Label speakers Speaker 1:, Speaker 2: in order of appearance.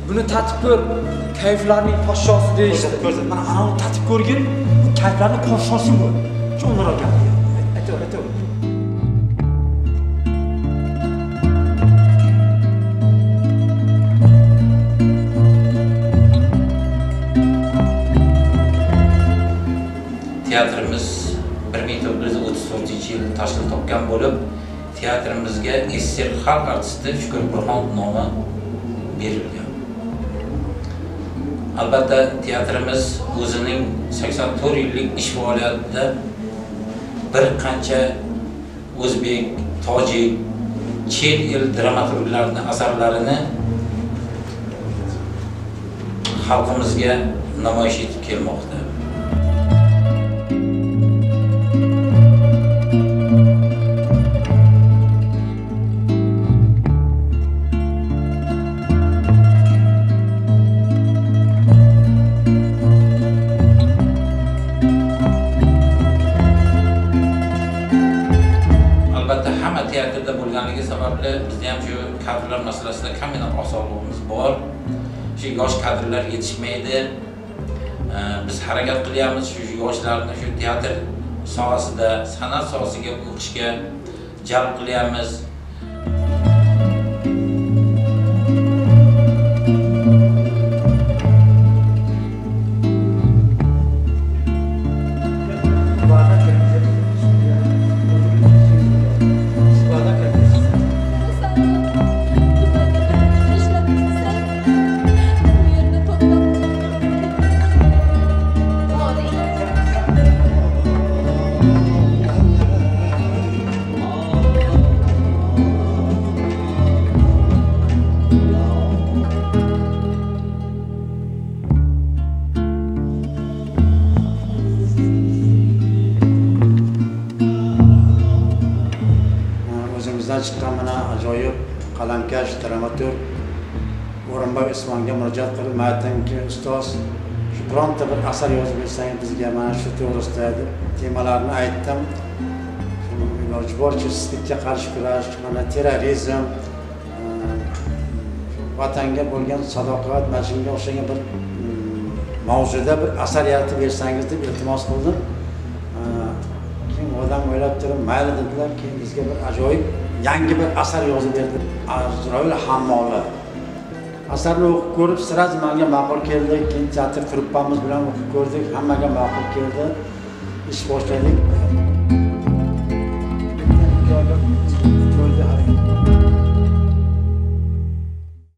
Speaker 1: Buni tatib ko'r, kayflarning podshosi deyishdi.
Speaker 2: Ko'rsat, mana anavi tatib ko'rgin, bu kayflarning podshosi bu. Jonliroq gapir. Aytaver, aytaver.
Speaker 3: Teatrimiz 1934-yil tashkil topgan bo'lib, teatrimizga SSR xalq artisti Shukur Burhonov nomi berilgan. Albatta, teatrimiz o'zining 84 yillik ish faoliyatida bir qancha o'zbek, tojik, chet el dramaturglarining asarlarini xalqimizga namoyish etib kelmoqda. Hamma teatrda bo'lganligi sababli bizda ham shu kadrlar masalasida kamina osonligimiz bor. Shu yosh kadrlar yetishmaydi. Biz harakat qilyapmiz shu yoshlarni shu teatr sohasida, san'at sohasiga o'qishga jalb qilyapmiz.
Speaker 2: Chiqqan mana ajoyib qalamkash, dramaturg O'rinboy Usmonga murojaat qilib, men aytdimki, ustoz, shu bironta bir asar yozib bersangiz bizga mana shu to'g'risida deb temalarni aytdim. Iloji boricha sistemga qarshi kurash, mana terrorizm, vatanga bo'lgan sadoqat, mana shunga o'xshagan bir mavzuda bir asar yaratib bersangiz deb iltimos qildim. Keyin odam o'ylab turib, mayli dedilar. Keyin bizga bir ajoyib yangi bir asar yozib berdi. Azroil hammoli. Asarni o'qib ko'rib, sразу menga ma'qul keldi. Keyin teatr truppamiz bilan o'qib ko'rdik, hammaga ma'qul keldi. Ish boshladik.